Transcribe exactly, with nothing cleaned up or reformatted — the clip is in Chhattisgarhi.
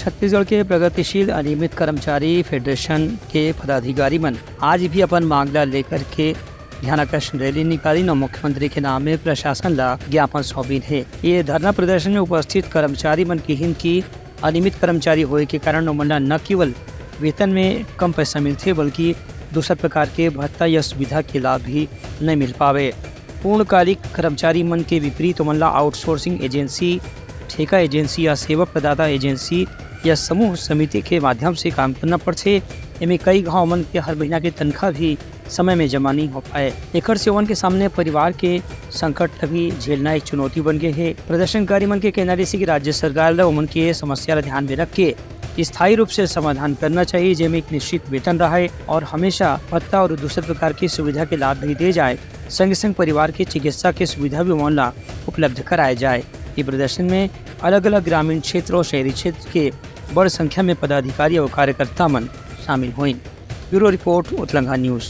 छत्तीसगढ़ के प्रगतिशील अनियमित कर्मचारी फेडरेशन के पदाधिकारी मन आज भी अपन मांग ला लेकर के ध्यानाकर्षण रैली निकालिन अउ मुख्यमंत्री के नाम में प्रशासन ला ज्ञापन सौंपिन हे। ये धरना प्रदर्शन में उपस्थित कर्मचारी मन किहिन कि अनियमित कर्मचारी होए के कारण ओमन ला न केवल वेतन में कम पैसा मिलथे, बल्कि दूसर प्रकार के भत्ता या सुविधा के लाभ भी नहीं मिल पावे। पूर्णकालिक कर्मचारी मन के विपरीत ओमन ला आउटसोर्सिंग एजेंसी, ठेका एजेंसी या सेवा प्रदाता एजेंसी या समूह समिति के माध्यम से काम करना पड़थे। एमे कई घाव मन के हर महीना के तनख्वाह भी समय में जमा नहीं हो पाए। एकर से ओमन के सामने परिवार के संकट भी झेलना एक चुनौती बन गए हे। प्रदर्शनकारी मन के कहना रहिसे कि राज्य सरकार ला ओमन के समस्या ला ध्यान में रख के स्थायी रूप से समाधान करना चाहिए, जेमे एक निश्चित वेतन रहे और हमेशा भत्ता और दूसरे प्रकार की सुविधा के लाभ भी दे जाए। संग संग परिवार के चिकित्सा के सुविधा भी ओमन ला उपलब्ध कराए जाए। ये प्रदर्शन में अलग-अलग ग्रामीण क्षेत्र और शहरी क्षेत्र के बड़ संख्या में पदाधिकारी और कार्यकर्ता मन शामिल होइन। ब्यूरो रिपोर्ट, उतलंघा न्यूज।